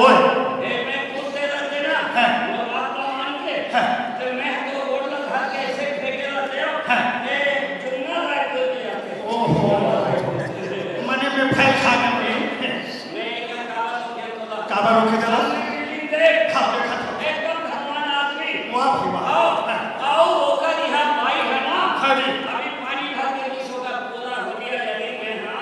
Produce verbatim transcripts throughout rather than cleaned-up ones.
ओए। ए, मैं खुद दे रख देना। हाँ। वो बात तो मान के। हाँ। तो मैं तो गोड़ लग हाथ के ऐसे फेंके रहते हो। हाँ। ए, चुंगा लाइट हो गया। ओहो। मने मैं फैल खा के बोली। मैं एक कहावत हो गया तो ला। काबर होके चला? बिल्डिंग देख। हाँ, देखा था। एकदम धनवान आदमी। वाह भाई वाह। आओ। हाँ। आओ, ओकर यहाँ बाई है ना? हाँ जी। अभी पानी भर के कुछ होगा, पूरा हो गया, यदि मैं ना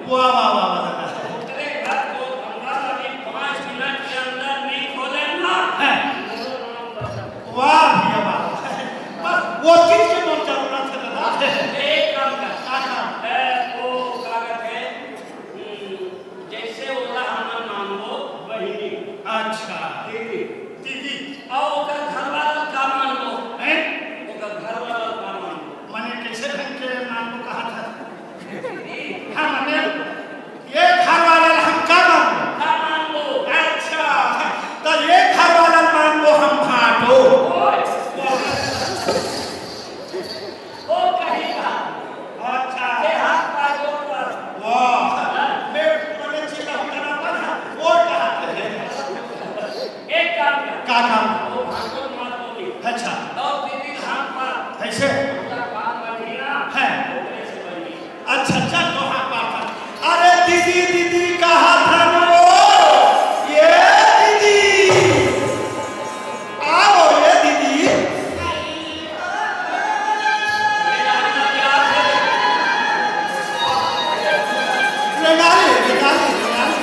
वाह, वाह, वाह, वाह। ओकरे घर तो भगवान अभी पाँच मिनट के अंदर नहीं खोले ना। हैं। वाह भैया, वाह। बस वो चीज के मोर जरूरत है दादा। एक काम कर। का काम? ए, वो का कहत हे, हम्म, जैसे ओला हमन मानबो बहिनी। अच्छा। दीदी। दीदी। अउ ओकर घर वाला का मानबो? हैं? ओकर घर वाला का मानबो? मने कैसे ढंग के मानबो कहा था? हाँ, मने ये घर वाला हम का मानबो? का मानबो? अच्छा, तो ये घर वाला मानबो हम भांटो। ओए, वो कहीं का। अच्छा। ये हाथ बाजू पर। वाह। मैं मने चिल्ला उठाना पड़ा। वो कहा थे? एक काम कर। का काम? वो भांटो मार दो भी। अच्छा। और दीदी हाथ पर। कैसे? उनका काम बढ़िया। है। ओकरे से बढ़िया। अच्छा, अच्छा, तो हाँ, बात है। अरे दीदी, दीदी कहा था ना वो, ये दीदी, आओ ये दीदी। रेंगारी, रेंगारी, रेंगारी।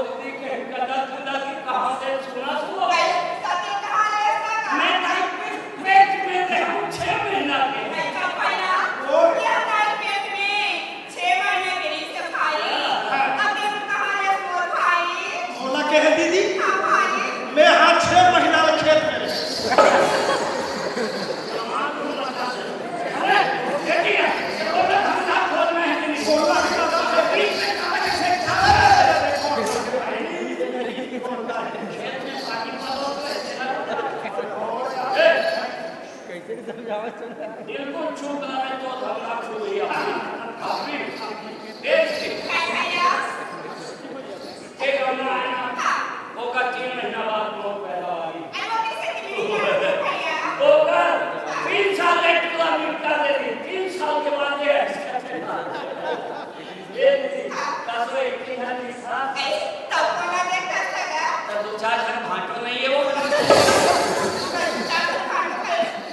दीदी के गदर गदर की कहां से सुना सुना। अरे, सती कहां ले इसका कहां? मैं ताई पेट, पेट में रहूं छह महीना के। ऐसा भैया, क्या ताई पेट में छह महीने के रिश्ते भाई? हाँ। अब ये कहां ले मोर भाई? बोला के है दीदी? हाँ भाई। मैं हाँ छह महीना ले खेत में रहे। बिल्कुल चुप रहे तो धरना छू लिया। अभी देख से। एक गमला है ना, ओकर तीन महीना बाद मोर पैदावारी। ओकर तीन साल ले टूरा निपटा दे दी, तीन साल के बाद ये ऐसे करते हैं। ये दीदी, का तो एक ही है, नहीं था। तब दो चार जन भांटो नहीं है वो।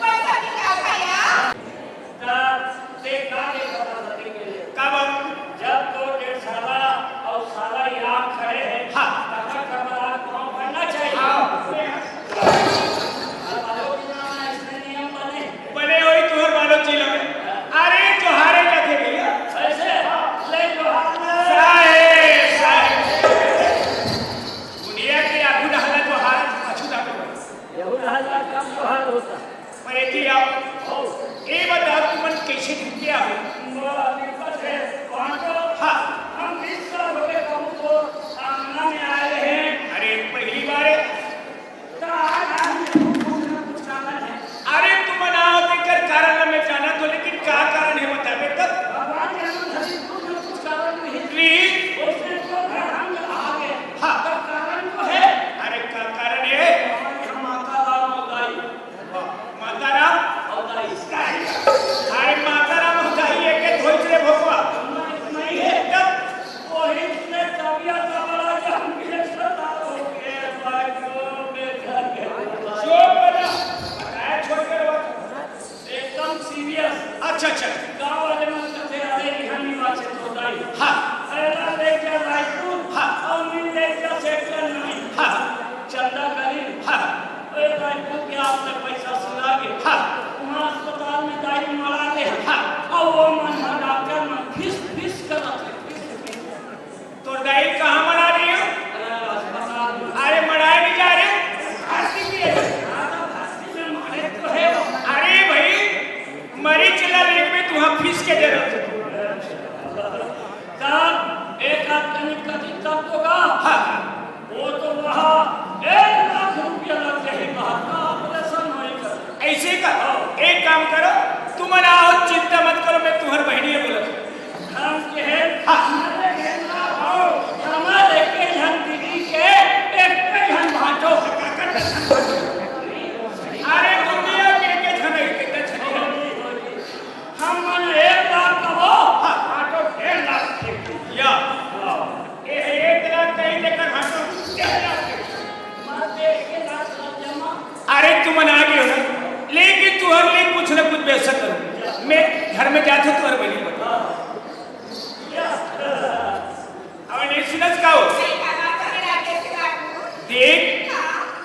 पैसा निकाल भैया। तब ते का के पता सके के लिए। का बात? जब तो डेढ़ साला और साला यहाँ खड़े हैं, हाँ। तब कमरा कौन बनना चाहिए? हाँ। अब बालों के नाम है, इसमें नियम बने। बने होई तुहर बालों जिला में। अरे, जोहारे जाथे भैया। ऐसे? ले जोहार ले। साहेब, साहेब। दुनिया के आगू डहला जोहार, पाछू डालो। यहू डहला कम जोहार होता। पर एती आओ, ए बताओ, तुमन कैसे ढंग के आओ? हाँ। हम बीस साल हो गए, हम तो सामना में आए हैं। अरे, पहली बार है। तो आज हम कुछ ना कुछ कारण है। अरे, तुमन आओ, एकर कारण मैं जानत हो, लेकिन का कारण है, बताबे तब? भगवान के अंदर कुछ ना कुछ कारण नहीं। प्लीज। उसने तो घर हम आ गए। हाँ। तो कारण तो है। अरे, का कारण है? हमारे यहाँ माता राम और दाई। माता राम? अरे माता राम उठाई, एक एक धोई रे भोपा। नहीं है, तब? वही से तबियत बड़ा गंभीर सता हो गया, भाई, जो बेटा के। जो बड़ा, बताया छोड़ के रहो। एकदम सीरियस। अच्छा, अच्छा। गांव वाले मन कहते, "अरे, यहाँ नहीं बात है, तो दाई।" हाँ। पहला ले जा रायपुर, हाँ। और नहीं ले जा सेक्टर नहीं। हाँ। चंदा करीब। हाँ। ए भाई, तू क्या आपने पैसा सुना के? हाँ। वहाँ अस्पताल में दाई मरा दे। हाँ। और वो मन, मन डॉक्टर मन फीस, फीस करत है, फीस, फीस। तो दाई कहाँ मरा रही हो? अरे, अस्पताल में। अरे, मराए भी जा रहे हो? भर्ती किए। हाँ, तो भर्ती में मारे तो है। अरे भाई, मरीज ला लेके भी तुहाँ फीस के दे रहे हो। तब एक आध कनिक कथी तब तो गा। हाँ। वो तो वहाँ एक लाख रुपया लग जाही, वहाँ का ऑपरेशन होई कर। ऐसे का? हाँ। एक काम करो, तुमन आओ, चिंता मत करो, मैं तुम्हर बहिनी बोलत हूँ। हम के हैं, हाँ। हमारे के ना हो, हमारे के हम दीदी के एक के हम भांटो। अरे दुनिया के के झन है, के के झन है। हम मन एक लाख कहो, हाँ। भांटो डेढ़ लाख फेंकी। या। हाँ। ये एक लाख कहीं देकर भांटो डेढ़ लाख फेंकी। मार दे, एक लाख सब जमा। अरे तुमन आ गए हो ना, लेकिन तुहर लिए कुछ ना कुछ व्यवस्था करो। मैं घर में जात हूँ, तुहर बहिनी बता। अब नहीं सुनत का हो? देख,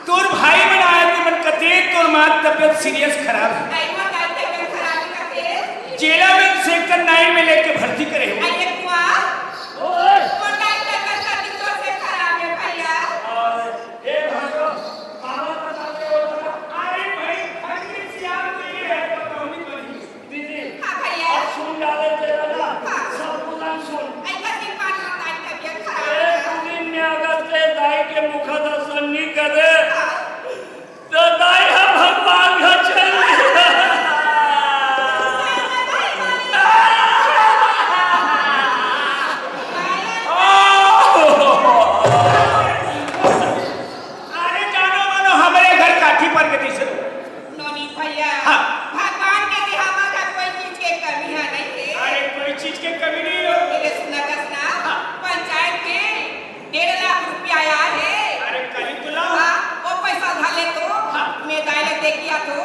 तोर भाई मन आए, ते मन कते तोर माँ तबियत सीरियस खराब है। जेला में सेक्टर नाइन में लेके भर्ती करे हो। अरे भाई, खंड सियार तो ये है, बताओ नहीं बनी। दीदी, हाँ भैया। अब सुन डाले तेरा ना, हाँ। सब कुछ हम सुन। ऐसा दिन बाद में ताई तबियत खराब एक है। दिन में अगर ते दाई के मुख दर्शन नहीं करे, हाँ। तो दाई हम भगवान घर चल दिया। अरे जानो मानो हमरे घर काठी पर के दिसे। नोनी भैया, हाँ। भगवान के देहावा का कोई चीज के कमी है नहीं है। अरे कोई चीज के कमी नहीं हो। मेरे सुना कसना, हाँ। पंचायत में डेढ़ लाख रुपया आया है। अरे कहीं तो लाओ। हाँ, वो पैसा धर ले तो, हाँ। मैं दाई ले दे किया तो,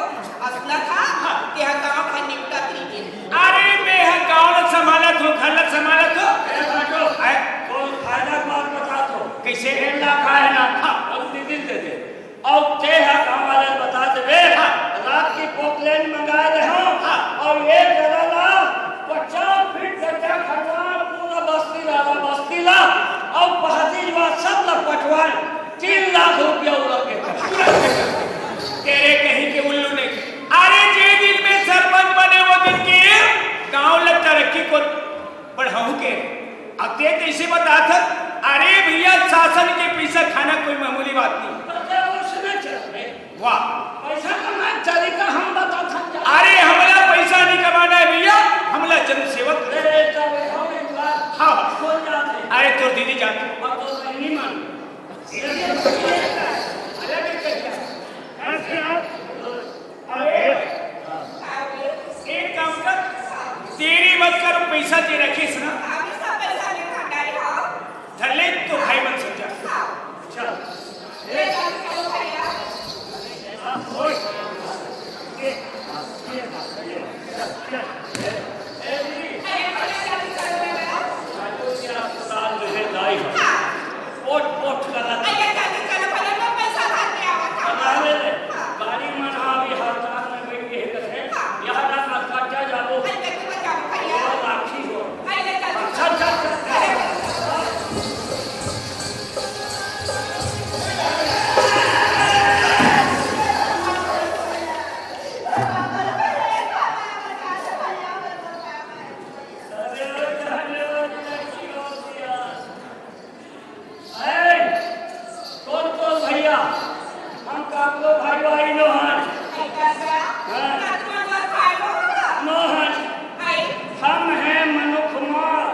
और सुना था, हाँ। तेहा गाँव का निपटा तरीके। अरे मैं यहाँ गाँव ला संभालत हूँ, घर ला संभालत हूँ। ए भाटो, है? कोई फायदा की बात बता तो। कैसे? तीन लाख रुपया उड़ा के, तुरंत के। तेरे कहीं के उल्लू नहीं। अरे, जे दिन में सरपंच बने, वो दिन के गांव ल तरक्की को बढ़ाऊ के। अब ते कैसे बता था? अरे भैया, शासन के पैसा खाना कोई मामूली बात नहीं। पता उसने चल रहे। वाह। पैसा कमाए तरीका हम बता था। अरे, हमला पैसा नहीं कमाना है भैया, हमला जनसेवक। अरे, तब हम एक बार हाँ। खोल जाते। अरे, तोर दीदी जाते। और तो नहीं मान। अरे, एक काम कर, देरी मत कर, पैसा दे रखिस ना। धर ले तो भाई मन समझा। चल। अस्पताल में है दाई। पोट पोट करत। अरे, चलो, चलो, भैया, मैं पैसा धर के आवत हूँ। बता ले ले। हाँ। गाड़ी मन आवी हड़ताल में बैठ के कथे, हाँ। यहाँ ना मत काटा जाबो। अरे, देखो, बचाओ, भैया। वो लाठी हो। अरे, चलो, चल, चल, चल। अरे, अरे, अरे, अरे, अरे, अरे, अरे, कौन, कौन भैया? हम काको भाई भाई नोहन। हाँ। नोहन। हम हैं मनुख मार,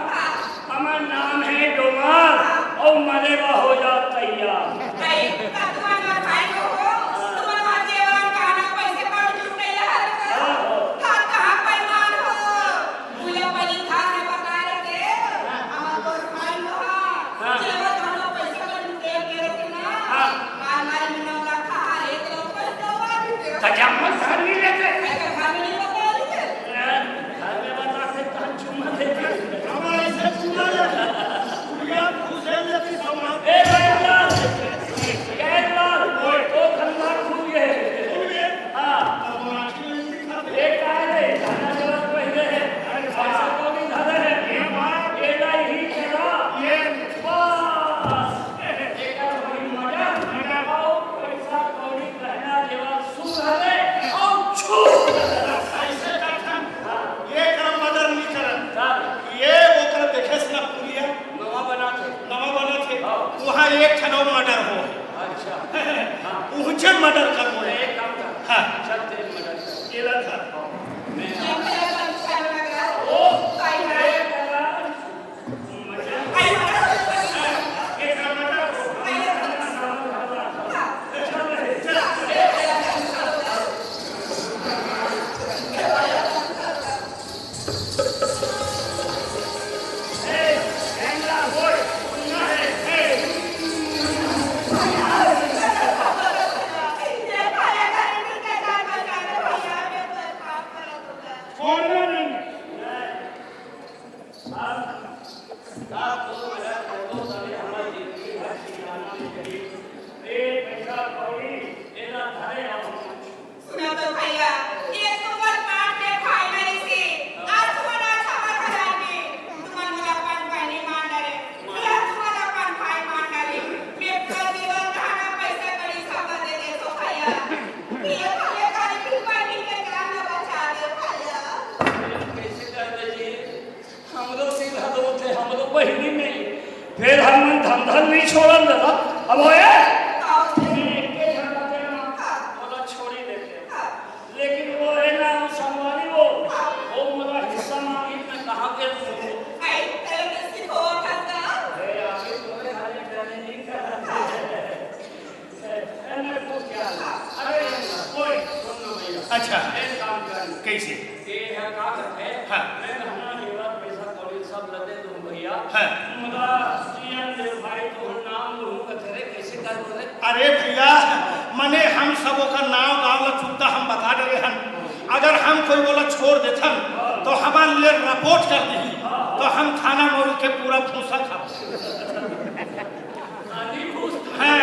हमर नाम है डोमार, और मरे बा हो जा तैयार। हाँ, हो। भैया, बनी खास में बता रहे थे, हमर तोर भाई लोग, हाँ। जेवर धान पैसा कर लूटे के रखे ना। हाँ। अलमारी में नौ लाख है, एक लोग पर दो बार भी दे। तो जब मत घर में लेते। अरे, घर में नहीं बता रहे थे। घर में बता से तो हम चुम्मा देते। हमारे से चुम्मा लेते। भैया, घुसे लेते सामान। ए, भाई, ए, भाई, तो धंधा खुल गए। खुल गए? हाँ। अब माटी में एक आए रे, जाना जरा पहिले है। पैसा कौड़ी धरे है। ये बात। ये नहीं चला। ये। बस। एकर बड़ी मजा। मजा। और पैसा कौड़ी गहना जेवर सुन हवे और छू। ऐसे करथन। हाँ। ये काम मदर नहीं करन। हाँ। ये ओकर देखे से ना पुलिया। नवा बना थे। नवा बना थे। हाँ। वहाँ एक ठन और मर्डर हो। अच्छा। हाँ। पहुँचे मर्डर कर बोले। एक काम कर। हाँ। चल तेरे मर्डर कर। ये लड़का। सुना तो भैया, ये तुम्हर पांच ठे भाई मरे से, आज तुम्हर आज हमर घर आए में, तुम्हर मोला अपन बहिनी मान डारे, या तुम्हर अपन भाई मान डारे। मैं पूरा जीवन रहना पैसा कड़ी सब दे दे तो भैया। ये भैया गाड़ी की बहिनी के जान न बचा दे भैया। कैसे कर दे जी? हमरो सीधा दो थे, हमरो बहिनी नहीं। फिर हम मन धंधल नहीं छोड़न दादा। अब होए? मैं एके झन बात है ना, मोला छोड़ी देते। लेकिन वो है ना, संगवारी वो, वो मोला हिस्सा मांगी, मैं कहाँ के दूँ? अरे, आगे तो मैं खाली planning नहीं कर रहा था। ए, मैं पूछ क्या? अरे, कोई, सुन लो भैया। अच्छा। एक काम कर। कैसे? ये है, का करते हैं? हाँ। मैं गहना जेवर पैसा कौड़ी सब लदे दूँ भैया। हाँ। मुदा जीवन दे भाई, तो नाम लूँ, कथरे कैसे कर बोले? अरे भैया, मने हम सब ओकर नाव गाँव ला चुकता हम बता डरे हन। अगर हम कोई बोला छोड़ देथन, तो हमार ले रिपोर्ट कर दी, तो हम थाना मोड़ के पूरा भूसा खा। हाँ,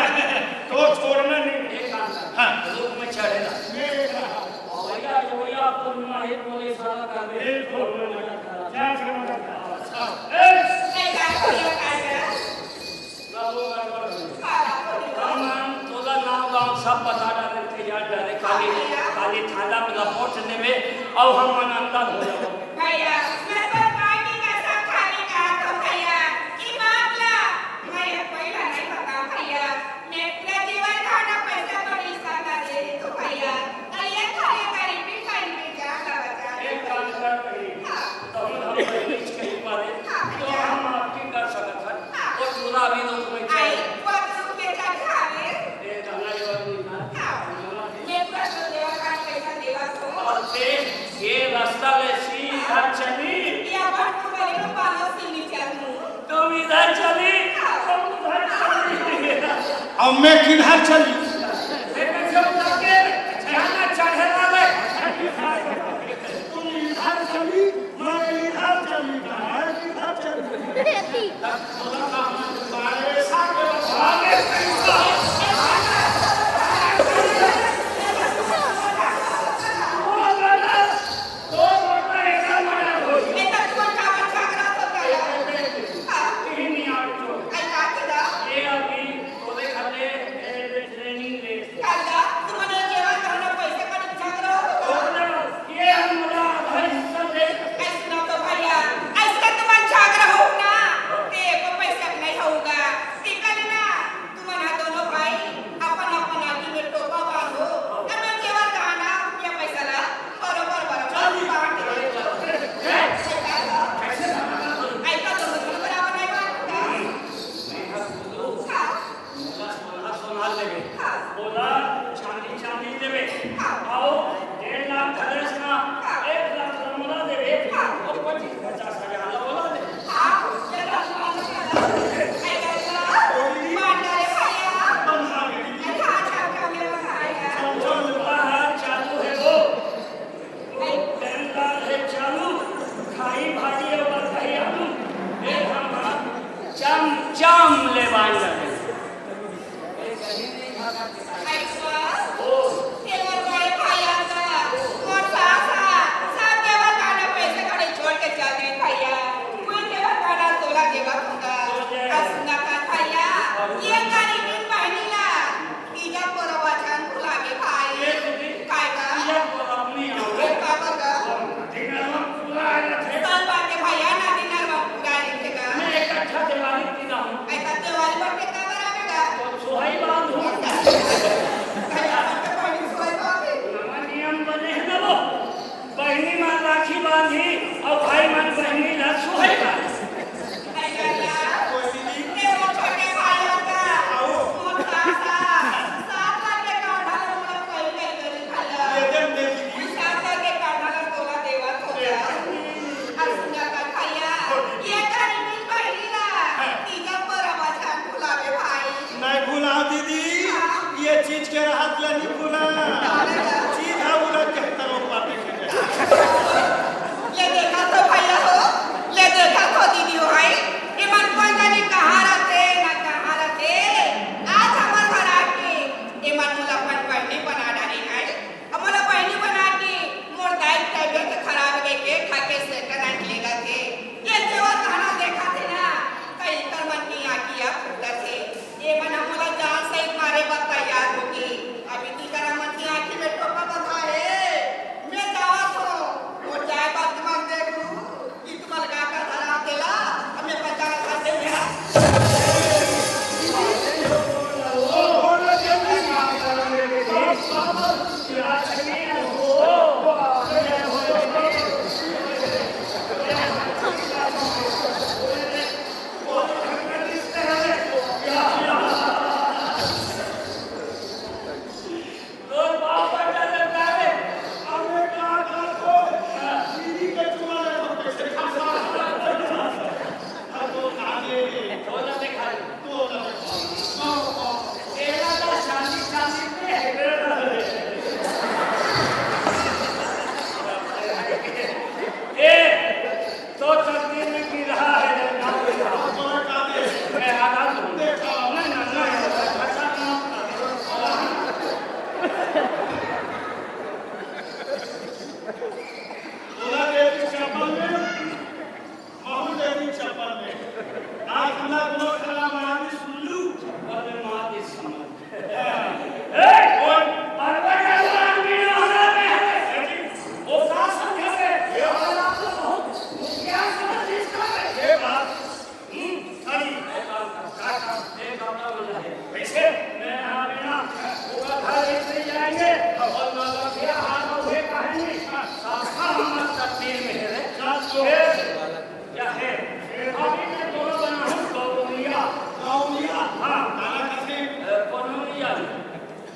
तो छोड़ना नहीं। एक काम कर। हाँ। रुख में चढ़े ना। भैया, भैया, अपन माहिर बोले साला कर दे। बिल्कुल। क्या समझ आता है? हाँ। ए! सब बता डारे थे यार, डारे खाली, खाली थाना में रिपोर्ट देवे और हम मन अंदर हो जाओ। भैया, मैं तो पानी का सब खाली कहा तो भैया, कि मामला मैं ये पहला नहीं बता भैया, मैं पूरा जीवन खाना पैसा तो नहीं करना दे रही तो भैया, और ये खाली गरीबी का इनके जान लगा जाए। एक काम कर भाई, हाँ। तो हम हम बीच के ही मारे, हाँ तो भैया। हम आपकी कर सकत हन। हाँ। वो चूल्हा भी दो तुम्हें आई, चाहिए। वो तो रुक के चल खावे। ए, गाना ये वाला नहीं था। हाँ। ये पूरा तो देवा का पैसा देवा तो। और फिर ये रास्ता ले सीधा चली। ये अपन को बोले तो पालो से नीचे आदमी। तुम इधर चली, हम उधर चली। अब मैं किधर चली? मैं कैसे उतर के जाना चढ़े वाले? तुम इधर चली, मैं इधर चली, मैं इधर चली। तुमन ह दोनों भाई अपन अपन आगी में टोपा बांधो, अउ मैं जेवर गहना या पैसा ला बरोबर बरोबर बांट दे। ऐसा तो मुझे बराबर नहीं बांटता। हाँ। सोना, सोना लेबे। हाँ। बोला, चांदी, चांदी लेबे। हाँ। आओ, डेढ़ लाख धरेस ना, हाँ। एक लाख ला मोला देबे। हाँ। अउ पच्चीस, पचास हजार ला मोला देबे। चम चम ले बांध। अइसवा, तें मोर बड़े भाई आस, मोर सास हा, सब देवत खाना पैसे कौड़ी छोड़ के चल दे भैया। कोई देवत खाना तोला देवत होगा। आ सुना का भैया, ये गरीबी बहनी ला, तीजा पोरवा झन भुलागे भाई। काय का? ये काबर का? साल बाटे भैया, ना दिन नरवा पूरा रहिथे का? अइसा देवारी बर के काबर आवे का? सोहई बांधहूं। भैया, सोहई बांधे। नवा नियम बने हे ना वो। बहिनी मन राखी बांधही अउ भाई मन बहिनी ला सोहई बांधही। अरे भैया, तें मोर छोटे भाई हो का? मोर सास हा, सात लाख के कांधा ला मोला कोई नहीं करे भैया। सात लाख के कांधा ला तोला देवत हो का? अउ सुना का भैया, ये गरीबी बहनी ला, तीजा पोरवा झन भुलावे भाई। नहीं भुलाव दीदी, ये चीज के रहत ला नहीं भुला। चीज हा उलट के तरफ पाटे के। ले देखा तो भैया हो, ले देखा तो दीदी हो भाई, एमन कोन जाने कहाँ रहिथे, ना कहाँ रहिथे। आज हमर घर आके एमन मोला अपन बहिनी बना डारे हे। अब मोला बहिनी बना के मोर दाई के तबीयत खराब देखे खाके सेटल आके लेगथे। ये जेवर गहना देखाथे ना, त एकर मन के आँखी ह फूटथे। ये मन ह मोला जान सहित मारे बर तैयार होगे। अभी तिकर मन के आँखी में टोपा बंधा हे। मैं जावत हों, मोर जाए बर तुमन देख लू।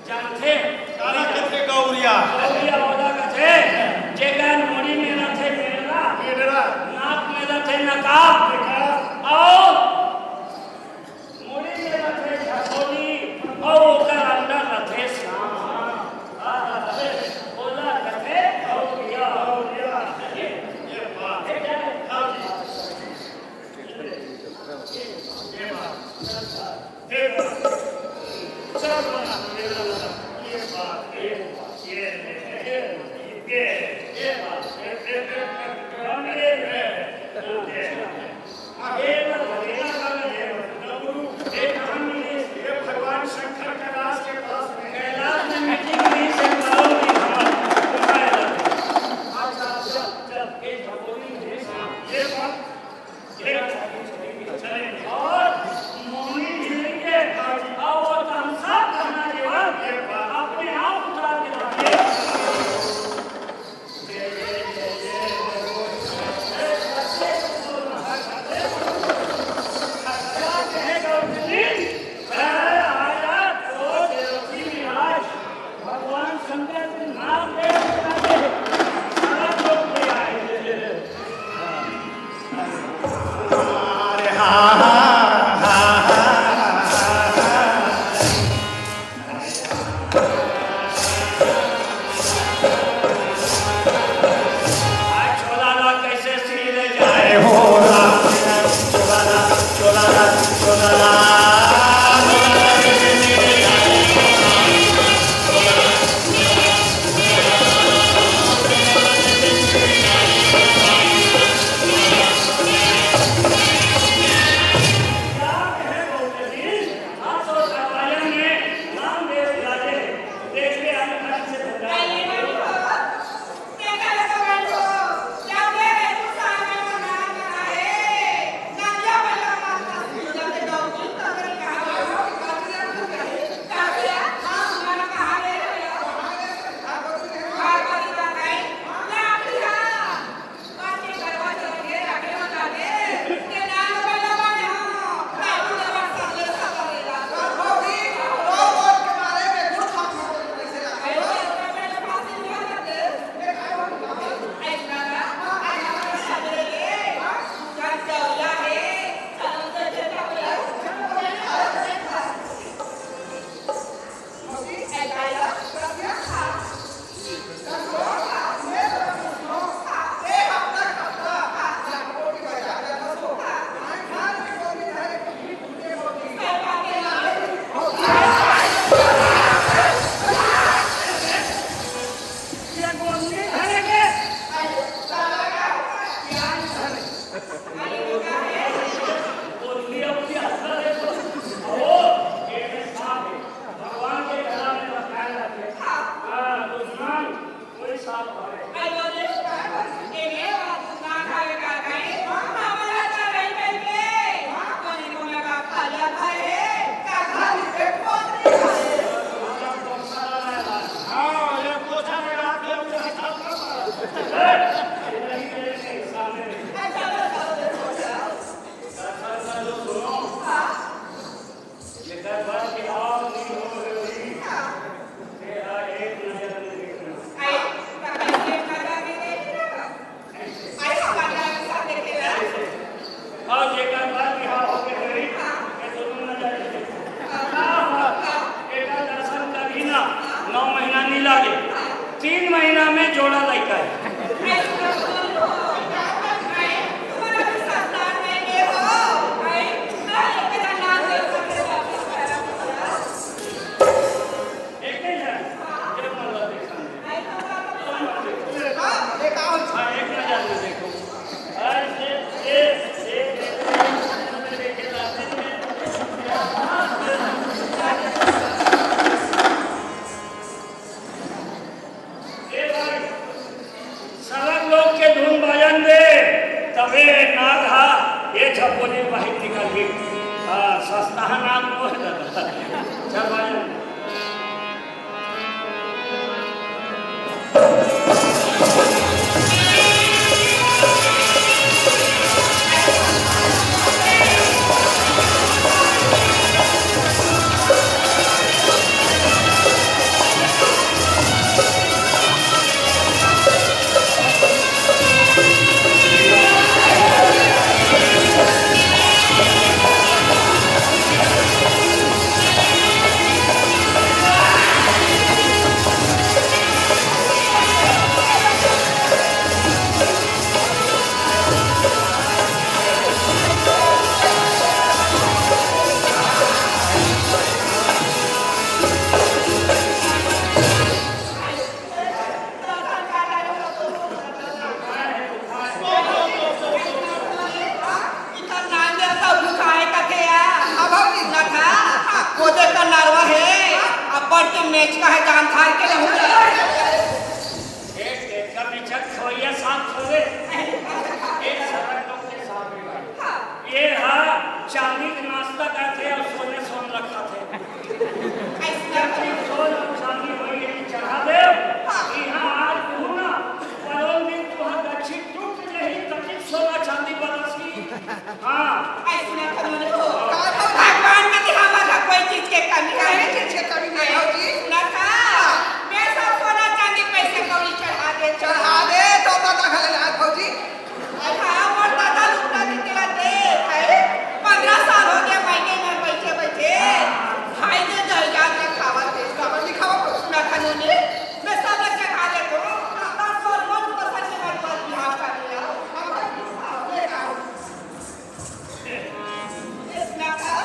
जानथे? काला कथे गौरिया। गौरिया ओला कथे, जेकर मुड़ी में रथे मेढ़रा, मेढ़रा। नाक में रथे नकाब, नकाब। अउ मुड़ी में रथे झपोली, अउ ओकर अंदर रथे सांप। ओला कथे गौरिया। गौरिया। ये, ये बात है। हाँ जी। भगवान शंकर कैलाश के पास में। कैलाश में मीटिंग हुई, से बुलाओ, नहीं हमारा, तुम्हारे लगे। अच्छा, अच्छा, अच्छा, ये झपोली है, ये बात। और मोहनी झील के, और वो तमसा खाना केवल अपने आप उतार के लाइए। भगवान शंकर के नाम ले, सारा लोग ले आए। अरे हाँ, हाँ, हाँ, हाँ, हाँ। आज छोला ला कैसे सी ले जाए हो राम, छोला ला, छोला ला, छोला ला। अउ जेकर बर बिहाव होके होही, ये दुनों नजर ले देखो। एकर दर्शन करही ना, नौ महीना नी लागे, तीन महीना में जोड़ा लइका हे। एक ही है, ये मन ला देखा। हाँ, एक नजर में देखो। ए भाई, सरग लोग के धुन बाजन दे, तबे नाग हा ये झपोली बाहिर निकलही। हाँ, सस्ता नाग नो हे दादा। चल बाजन। मेच का है, जान थार के रहूं। ए, तेकर बिचक खवैया साथ थोड़े। ए, सरक लोग के साथ में। ये हा चांदी के नाश्ता करथे अउ सोने सोन रखा थे। अइसना सोन अउ चांदी वही यही चढ़ा दे। इहाँ आज कहूँ ना, परोन दिन तुहार गच्छी टूट जही, तकलीफ सोना चांदी बरसी। हाँ। अइसना करो रे हो। का भगवान के दिखावा का कोई चीज के कमी है? कोई चीज के कमी नहीं है भौजी। ना था। मैं सब सोना चांदी पैसे कौड़ी चढ़ा दे। चढ़ा दे, तो पता खा ले भौजी। अरे हाँ, मोर दादा लुगना के तेला दे, भाई। पन्द्रह साल हो गया, मायके में बैठे बैठे। भाई ने दहिया में खावा थे। कबर लिखावा कुछ ना था नूनी। मैं सब लोग चढ़ा देता हूँ। बस और मन पसंद के मत, बस बिहाव कर लिया। हम भाई, हाँ, ले जाओ। इतना था।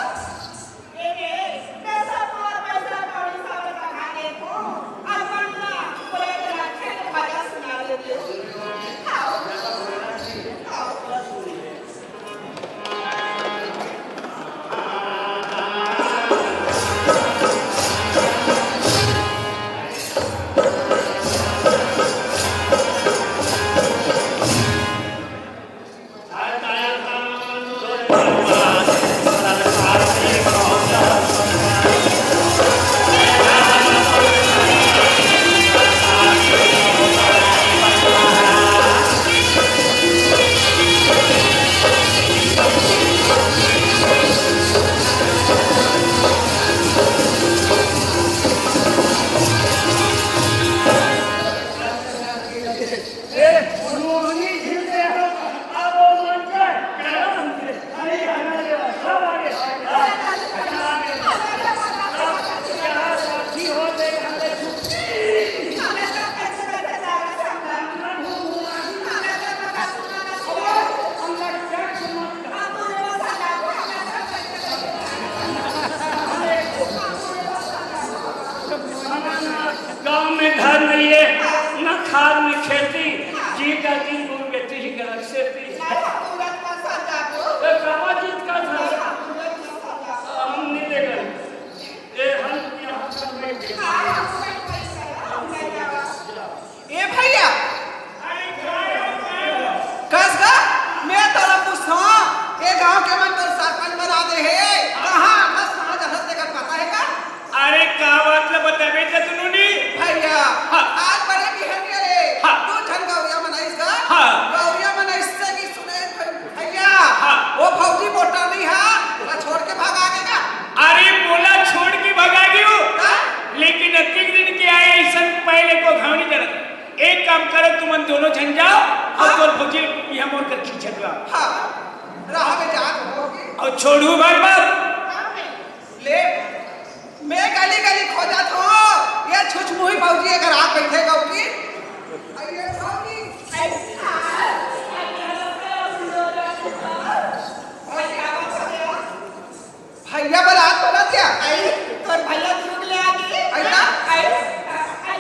गांव में घर नहीं है, ना खार में खेती, जी का दिन गुरु के तिही गलत से पी। ए, कामा जीत का था। हम नहीं ले गए। ए, हम यहाँ सब नहीं गए। ए भैया, कस गा, मैं तोला पूछथंव, ए गांव के मन तोला सरपंच बना दे हे, कहाँ आथस, कहाँ जाथस, तेकर पता हे का? अरे, का बात ल बताबे त दुनू नी? भैया, हाँ। आज बड़े बिहनिया ले, हाँ। दू झन गौरिया मन आइस गा, हाँ। गौरिया मन आइस से कि सुने भैया, हाँ। वो भौजी मोटा नहीं हा, ओला छोड़ के भगा गे का? अरे, मोला छोड़ के भगा गे हो, हाँ? लेकिन अतिक दिन के आए अइसन पहले को घाव नहीं करत। एक काम करो, तुमन दोनों झन जाओ अउ हाँ। तोर भौजी ल इहाँ मोर कर खींचत ला। हाँ, राह में जात होगी। अउ छोड़ू भर मत। हाँ, ले, मैं गली गली खोजत हूँ, ये छुछमुही भौजी अगर आप बैठे गौरी। अरे भौजी, भैया बला तो ना क्या? आई, तोर भैया दुनू के ले आ गए। आई ना? आई, आई, आई,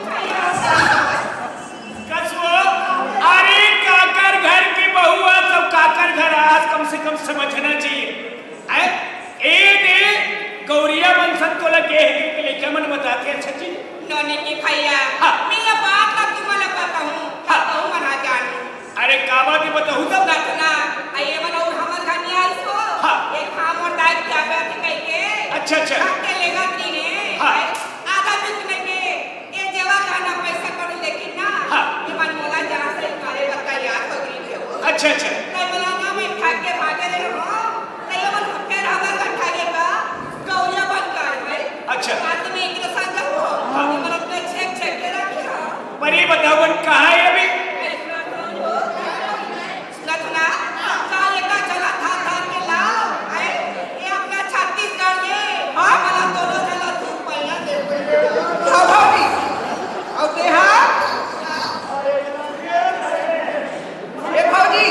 भैया। कसो, अरे काकर घर की बहू आ, तब काकर घर आज कम से कम समझना चाहिए। आय, ए दे, गौरिया मन सन तोला के हे के लइका मन बताथे, अच्छा जी। नोनी की भैया, हाँ। मैं ये बात ला तुमन ला बताहूँ, हाँ। बताहूँ मना जानू। अरे, का बात हे, बताहूँ तब। सुनत ना, आ ये मन अउ हमर घर नहीं आइस हो। हाँ। ये खाम और दाई क्या बात है कह के। अच्छा, अच्छा। ढक के लेगा तीने। हाँ। आधा बिकने के, ये जेवर गहना पैसा कौड़ी लेकिन ना, हाँ। ये मन मोला जहाँ से करे बता यार पगड़ी के हो। अच्छा, अच्छा। तो बोला ना, मैं ढक के भागे रहे हो। त ये मन फेर हमर कठा के का गौरिया बन के आए भाई। अच्छा। आज मैं एक संग हो, हाँ। ये मन अपने छेक छेक के रखे हो। पर ये बताओ, बन कहाँ है अभी? सुनत ना, का ये का चला था, था के लाओ, हैं? ये अपना छत्तीसगढ़ के, हाँ। ये वाला दोनों चला तू पहला दे। हाँ, भाभी। अउ ते हा? ए भौजी,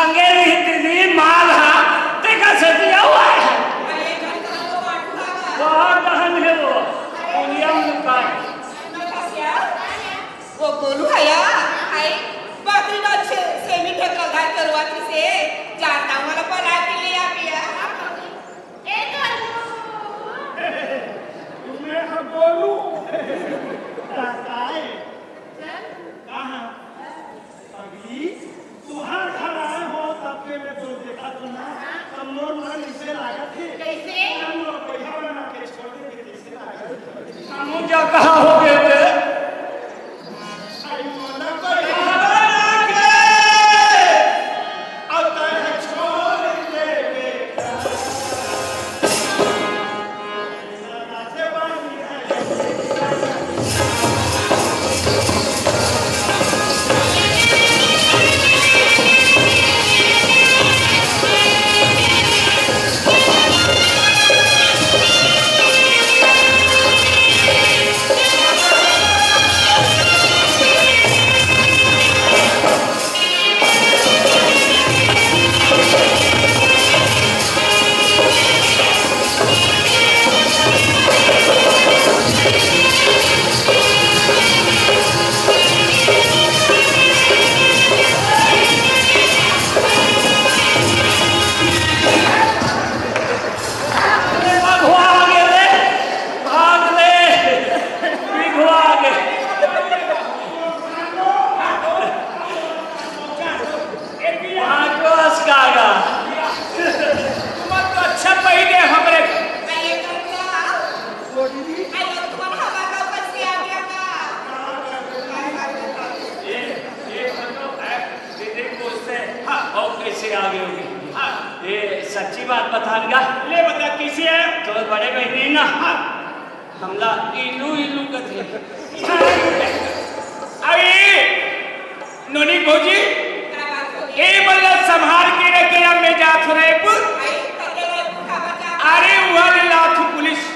आगे रहितिस माल हा, तेकर सेती अउ आए हे। अरे, कल कहाँ को बांटू हवा? बहुत दहन हे वो, दुनिया में लुकाए। मैं फंस गया। वो गोलू हे या, हाय, बकरी का छे, सेमी फेंकल धाय करवाती से, जानता हूँ वाला पला के ले आ गया। ए गोलू। तुम्हें हम गोलू। आए। कहाँ? पगली, तुहार घर आए हो, तब के मैं तो देखा तो ना, तब मोर मन इसे लागत हे। कैसे? हम लोग पैसा बना के छोड़ देंगे, कैसे लागत हे? हम जा कहाँ हो गए थे? आई मोला पैसा बना के, अब तय छोड़ देबे। अरे, बघवा आ गए रे, भाग ले, बघवा आ गए। भागो असकागा। तुमन तो अच्छा पहिले हमरे ये, ये बताओ, ऐ, दीदी पूछते हैं, हाँ। और कैसे आ गए होगे? हाँ। ये सच्ची बात बताएगा? ले बता, कैसे है? तो बड़े बहनी ना, हाँ। हमला इलू इलू कथे। अरे, नोनी भौजी, ए बल्ला संभाल के रखे, अब मैं जात हो रहे पुर। अरे, वाले लात पुलिस।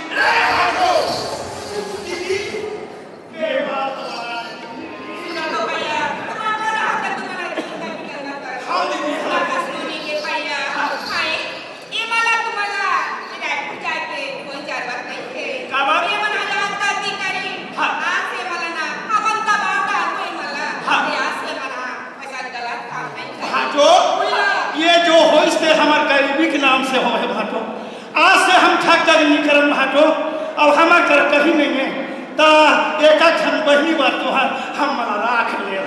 काबर? ये मन ह जात गलती करी। हाँ। आज से मन ना हमन दबा डारबो ये मन ला। हाँ। ये आज से मन ह ऐसा गलत काम नहीं करे। भाटो, बोला। ये जो होइस ते हमर गरीबी के नाम से होहे भाटो। आज से हम ठग दग नहीं करन भाटो। अब हमर कर कहीं नहीं है। त एका ठन बहिनी बार तोहर हम मन राख ले।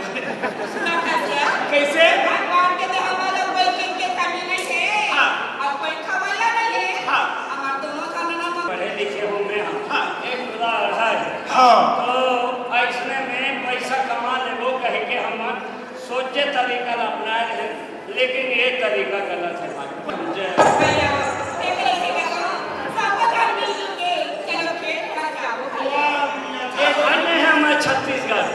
सुना खसिया? कैसे? भगवान के दे हमर लोग कोई के, के कमी नहीं है। हाँ। और कोई खवैया नहीं है। हाँ। हमार दोनों का नाम पढ़े लिखे होंगे हम। हाँ। एक खुदा अढ़ा है। हाँ। तो ऐसने में पैसा कमा लेबो कह के हम सोचे तरीका ला अपनाए रहे, लेकिन ये तरीका गलत है भाई। जय। भैया, एक ऐसी बात हो, सबको घर मिल के चलो खेत पर जाओ। ये घर में है हमारे छत्तीसगढ़।